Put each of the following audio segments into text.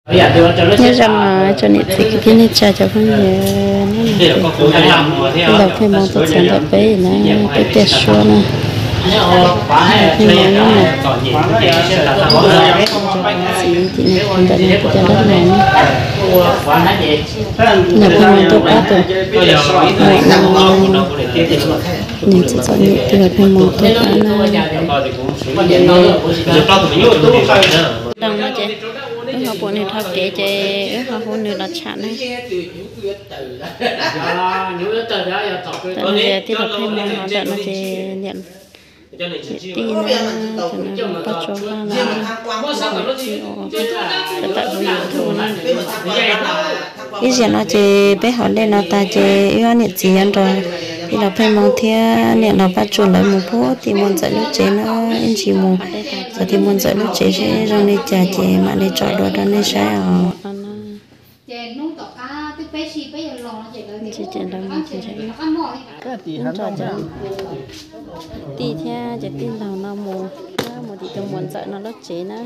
Nyob zoo tsoom niam txiv kwv tij neej tsa cov phooj ywg, hnub no ces laus Pheej Hmoo tuaj txog ntawm peb na, peb tiaj suab na. Laus Pheej Hmoo nyob na, txiv tim no ntawm no peb cov dab laug na. Laus Pheej Hmoo tuaj pab tus, nws txom txom nyem, ces laus Pheej Hmoo tuaj pab na. Doog no ces wb ho pom nws dhau kev ces wb ho hu nws los tsham na. Ntawm no ces tij laug Pheej Hmoo, ho ntawm no ces niam, niam tij na, tus no Paj Tsua Vaj na, tsis ua, tawm hu YouTube na. Ib zaug no ces peb haus dej no tag ces wb ob niam txiv yuav nrog tij laug Pheej Hmoo thiab niam laus Paj Tsua lawv mus puag tim Muam Ntxawm lub tsev na, ib ntsis mus txog tim Muam Ntxawm lub tsev seb zoo li cas ces mam li tsom dua rau nej saib os. Tij thiab cov tij laug no mus, mus tim tus Muam Ntxawm no lub tsev na.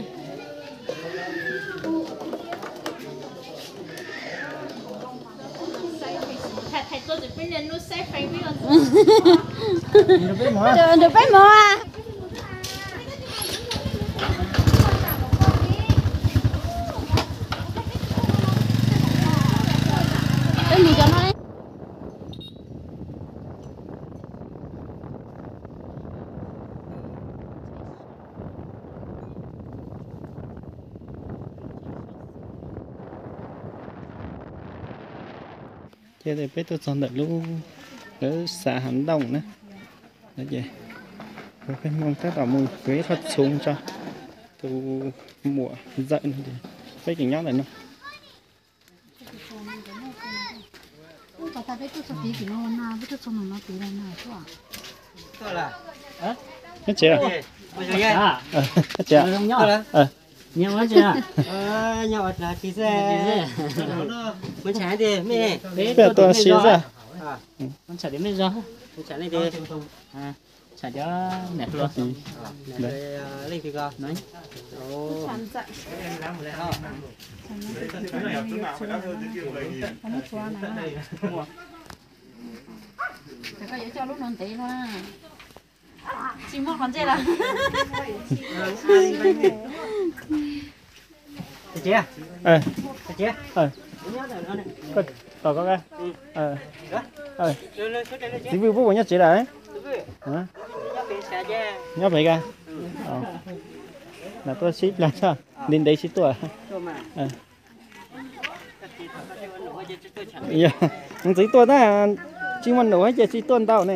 Nrog peb mus. Ces peb tuaj txog ntawm lub, lawv xav Hav Ntooj na. Ces Pheej Hmoo tab tom mus yuav ib qho txhuv tso tus Muam Ntxawm no, peb tseem nyob ntawm no. Nyob tsev, nyob tsev. Peb tuaj si xwb. Koj yuav coj lub no ntev no na. Tsis muaj qhov ntsej lawm. Tos koj. Txiv Vwj puab puas nyob tsev lawm? Nyob pem ka. Nas tuaj sib plag tso, ntev ntev sib tuaj. Ntxiv tuaj tab tsis muaj num ces tsis tuaj ntau ne.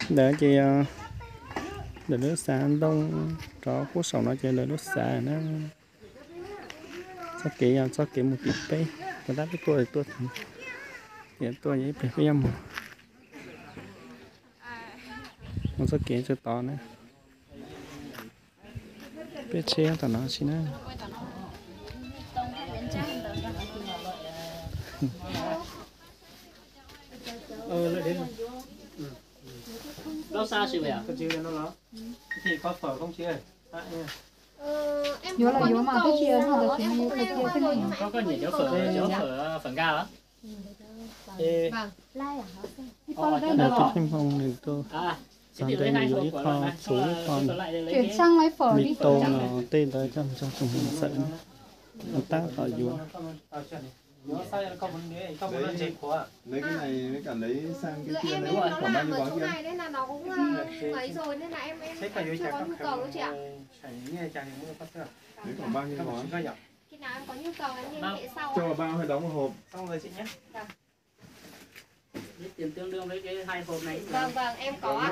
Ntawd ces lawv lub xav Ntoo rov puag saum no ces lawv lub xav na. Txoj kev yog txoj kev mus tim peb, tab peb tuaj tuaj, tuaj ib pliag peb yuav mus. Mus txoj kev txog tod na. Peb tsheb tom no tsis na. Yuav los yuav mas, twb tsis yog noj ntawd, tsis yog yuav khaws cia xwb ne. Tus Pheej Hmoo nws tuaj txog ntawd nws yuav ib qho txhuv, ib qho mì tôm no, tej ntawd coj mus rau tus Muam Ntxawm na, tab tom yuav. Cho vào bao hay đóng vào hộp?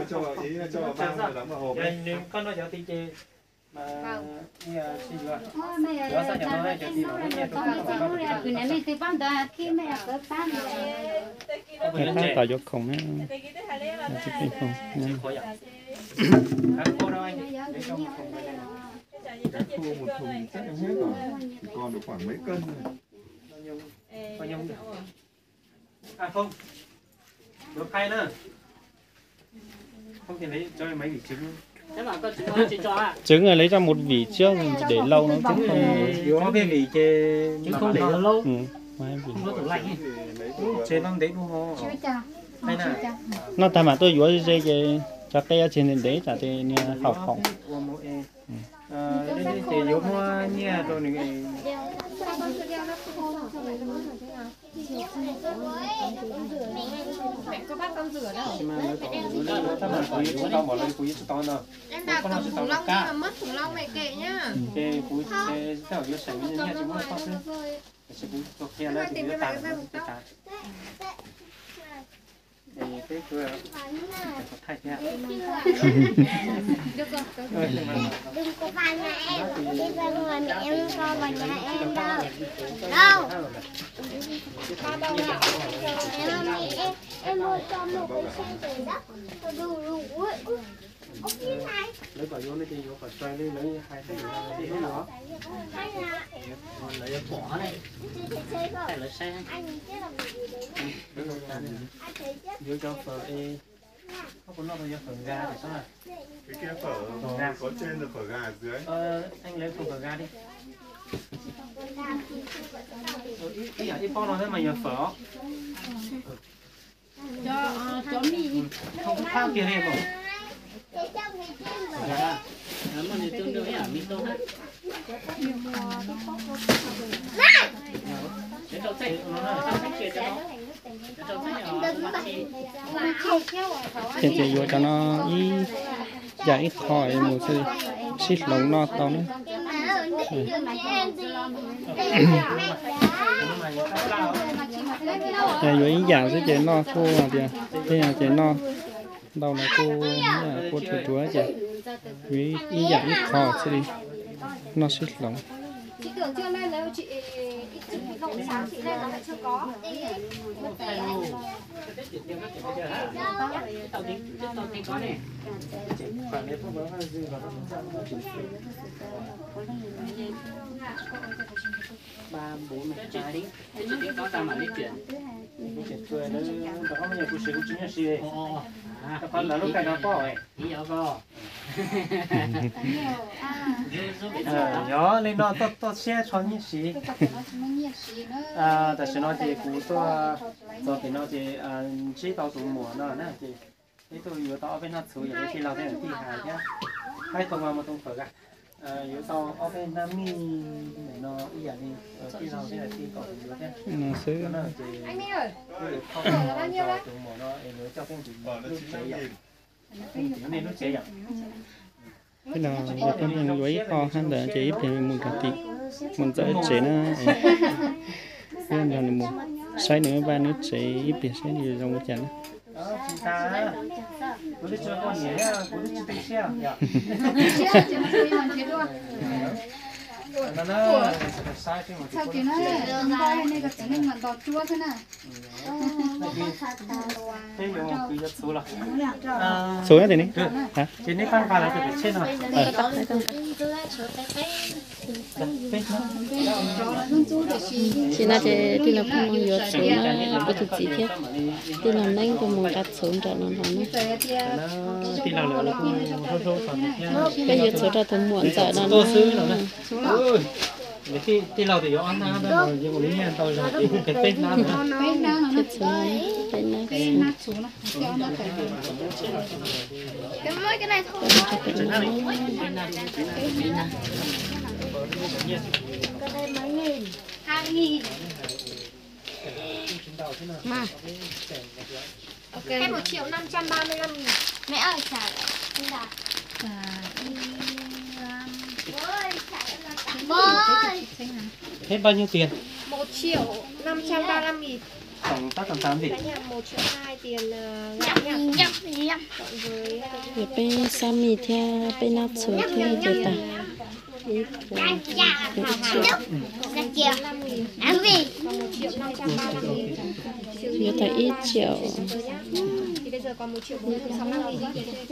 Cho vào, ý là cho vào bao hay đóng vào hộp? Tab tom yuav khoom na. Thu một thùng chắc không hết rồi. Chỉ còn được khoảng mấy cân thôi. Tseev lawv coj mus vim thiab, để lâu nó cũng không. Yuav ob peb vim ces, noj tag mam tuaj yuav ze ces cov qe tsis ntev ntev tsam ces nws haum haum. Ces yuav muab nyiaj rau nws. Kuv tsis tau, kuv tsis tau yuav seem nyiaj tsis muab koj xwb, tiam sis kuv tau qhia na, kuv yuav tas, kuv tas. Peb thaij thiab. Lawv kom yuav no ces yuav kom raws li lawv hais, lawv yuav, lawv yuav pom ne, lawv saib. Yuav cov fawm, koj puas noj tau cov fawm nqa tim sab na? Phawm nqa, phawm nqa, phawm nqa li. Ib pob no thiab mas yog fawm os. Thab kiag li mas. Ces yuav cov no ib yam ib qho mus xwb, sib hloov noj tau na. Yog yuav ib yam xwb ces noj kuj hais tias, tej no ces noj ntau los kuj, kuj ruam ruam ces yuav ib yam ib qho xwb li, noj sib hloov. Yog li no tuaj, tuaj siab tso nyiaj siv. Tam sim no ces kuv tuaj txog tim no ces ntsib tau tus muam no na ces peb tuaj yuav tau ob peb hnab txhuv, yog li tij laug thiab niam tij hais thiab, haib tau mas mus tau fawm, yuav tau ob peb hnab mij ntawm no ib yam li tij laug thiab niam tij kom kuv yuav thiab. No xwb. Ces kuv yuav thauj tus muam no es yuav coj peb mus lub tsev yom. Peb no yog peb yuav ib qho hab ntawd ces ib pliag mus nrog tim, mus ntxawm tsev na. Peb nrog nws mus saib nws vaj nws tsev ib pliag saib nws zoo li cas na. Txhuv na tim ni. Ces nej pab nqa lawv tus pem tsheb no. Tsis no ces tij laug pheej mus yuav txhuv na, kuv tus txiv thiab tij laug Neeb kuj mus nqa txhuv nram no no na. Peb yuav txhuv rau tus muam ntxawm no na. Tij laug tias yuav ob hnab, ntau zog ces peb hnab. Peb hnab, peb hnab. Cái một triệu năm trăm ba mươi lăm nghìn. Mẹ ơi, trả, trả, trả, Hết bao nhiêu tiền? Một triệu năm trăm ba mươi lăm nghìn. Tổng tất tần tán gì? Đấy nhỉ, một triệu hai tiền, ờ, gạo nhỉ? Cộng với, ờ, peb xab mis thiab peb nab txhuv thiab ces tag. Ib puas, ib triệu. Yuav tau ib triệu,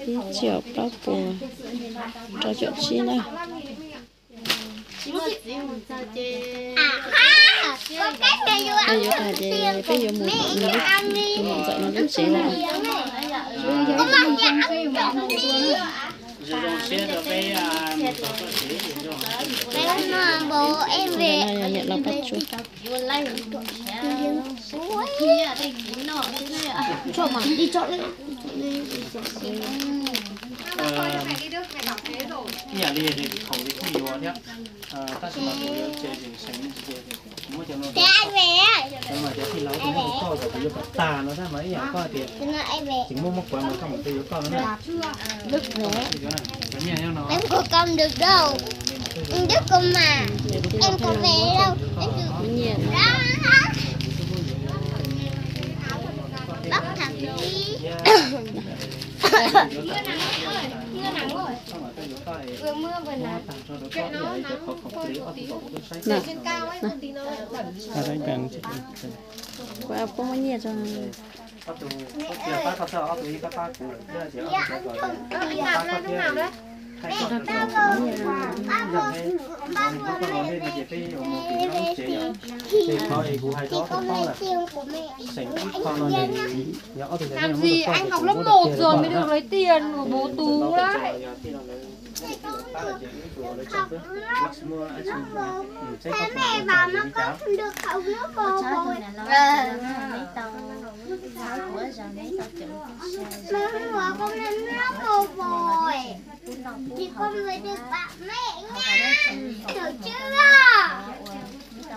ib triệu plaub puas rau caum tsib na. Peb yuav tag ces peb yuav mus tom nws lub, mus tom ntxawm nws lub tsev na. Peb no npau eb ve. Ib yam li thaum li kuj yuav thiab, tab sis mas kuv yuav tsev tseem seem li ntsis ces muab cov no, cov no mas cov tij laug tuaj muab rau koj kom kuv yuav kom tag no tab mas ib yam koj tias tsis muaj muab kuav mas koj mam tuaj yuav koj no na. Nyiaj nyob no. Em không con được đâu. Em rất con mà. Em không về đâu. Em chỉ... Bác thằng đi. Kuv ua poj muaj nyiaj tso. Ob tug, ob tug pab koj txog, ob tug ib pab pab kuv lawm thiab ces ob tug cov kom pab koj thiab. Thaij koj tso, yog peb, yog peb koj los nej no ces peb yuav mus tim no lub tsev yom. Ces qhov es kuv hais rau ob tug paub lawm, seem ib qho no ces yog ob tug cov nej muab rau koj ces kuv muab rau kiag rau koj na. Yog tij laug lawv pab lawm ces wb tus lawv tso xwb, wb tsis muaj dab tsi, saib koj tus txog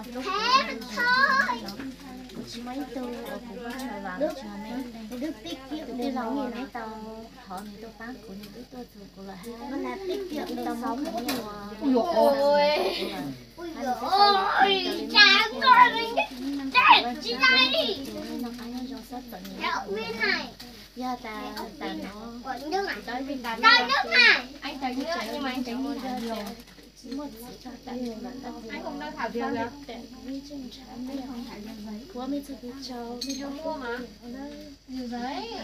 ces li cas. Kuv tsis muaj ib tug uas kuv pab lawv, tij laug neb tau thov nws tuaj pab kuv, nws twb tuaj txug kuv lawm hab. Nws tau muab kuv nyiaj ua, noj qab nyob zoo xob txom nyem. Yog tas tas no kuv tau ib tug pab lawv, kuv tseem muaj txiv tag tas li mas tau kuv pab li tas kuv yeej tseem ntshaw mej, kuv ua mej txhua tus tsaug, mej txhua tus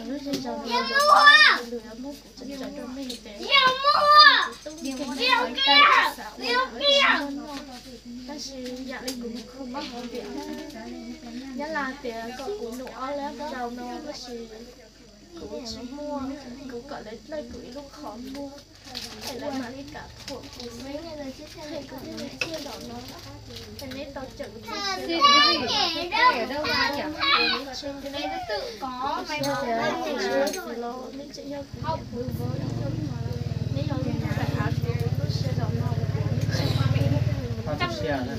lub zej zog lub, lwm muab kuv tseem tsaws rau mej ces kuv tub mej, tab sis yam li kuv mus kho mob hauv ntiam na, nyab laj tias kom kuv num ob lab rau no tab sis kuv tsis muaj, kuv kom lawv dlawb kuv ib lub qhov muag, es lawv mam li kam thuam kuv xwb, es kuv thiaj li txawj zaum no, es neb tau cawm kuv txoj sia. Kuv tsis muaj txiv los neb tseem yog kuv niam tub, neb yog ib tug daim av txuas kuv txoj sia zaum no, kuv tsis muaj me.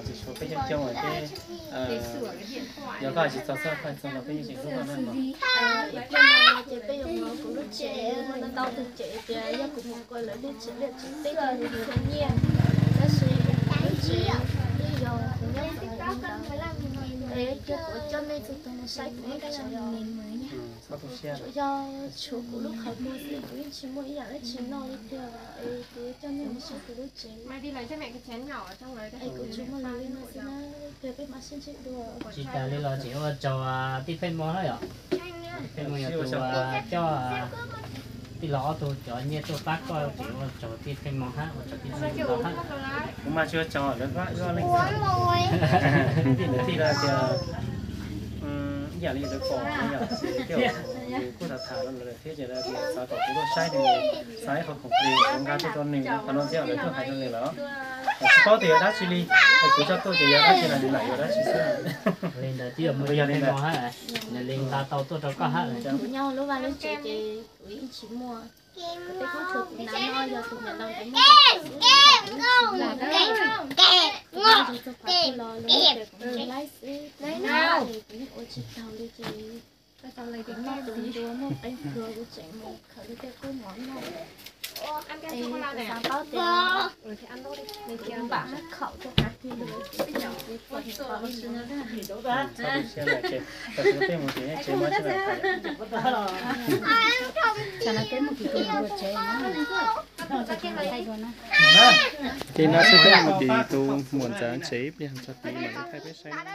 Tsis tshuav peb coob coob ces, yog koj hais tsis txog xwb, koj hais txog los peb yeej tseem hlub koj na. Ib pliag no ces peb yuav mus kuv lub tsev, ntau tus tsev tias yog kuv mus kho lawv lub tsev liaj tsev teb rau yus txhua nyiaj, tab sis kuv lub tsev yeej yog kuv nyob txom nyem li ntawd, es cia kuv coj nej txhua tus mus saib kuv lub tsev os. Tsuas yog tshuav kuv lub qhov muag xwb, kuv yeej tsis muaj ib yam dab tsi noj li tiag, es kuv coj nej mus saib kuv lub tsev. Es kuv tsuas muaj lus li no xwb na, peb mam sib ntsib dua. Tsis tas li los tseem ua tsaug tij Pheej Hmoo na yom. Pheej Hmoo yog tus coj tij laug ob tug cov nyiaj tuaj pab koj, tseem ua tsaug tij Pheej Hmoo hab, ua tsaug tij Pheej Hmoo hab. Kuv mas tsis ua tsaug, lawv pab wb ob leeg xwb. Tij lawv thiaj tias ib yam li lawv pom no yom, ces thiaj kuj tham tham rau lawv thiab ces lawv tias xav kom kuv tuaj saib nws, xav ib qho khoom plig kuv nqa tuaj rau nws, qhov no thiaj lawv tuaj hais rau nws lawm. Tsis paub tias yog dab tsi li, es kuv coj tuaj ces yog dab tsi los nws lam yuav dab tsi xwb. Li ntawd twb yog muaj tij Pheej Hmoo hab, nws li nqa tau tuaj rau koj hab. Kuv nyob lub vaj lub tsev ces kuv yeej tsis muaj, kuv tej koob tshuav kuv nav no yog tus niam laus ntawd muab rau kuv xwb, kuv yeej tsis muaj. Kuv nyob txog qhov twg los lawv muab rau kuv laib xwb, kuv nyob ces kuv yeej ua tsis taug li ces kuv noj tus ncuav muaj qee pluag kuv tseem mus khaws lub tej koob mov noj. Es kuv xav paub tias kuv npam hab khaum rau qhov twg lawm, kuv tsis txom nyem qhov no. Txhob tu siab lawm ces tam sim no peb mus tim nej tsev mas tsis txog no peb mus tim tus muam ntxawm tsev na. Ces no xwb peb mus tim tus muam ntxawm tsev ib pliag tso tid mam li thaij peb saib na.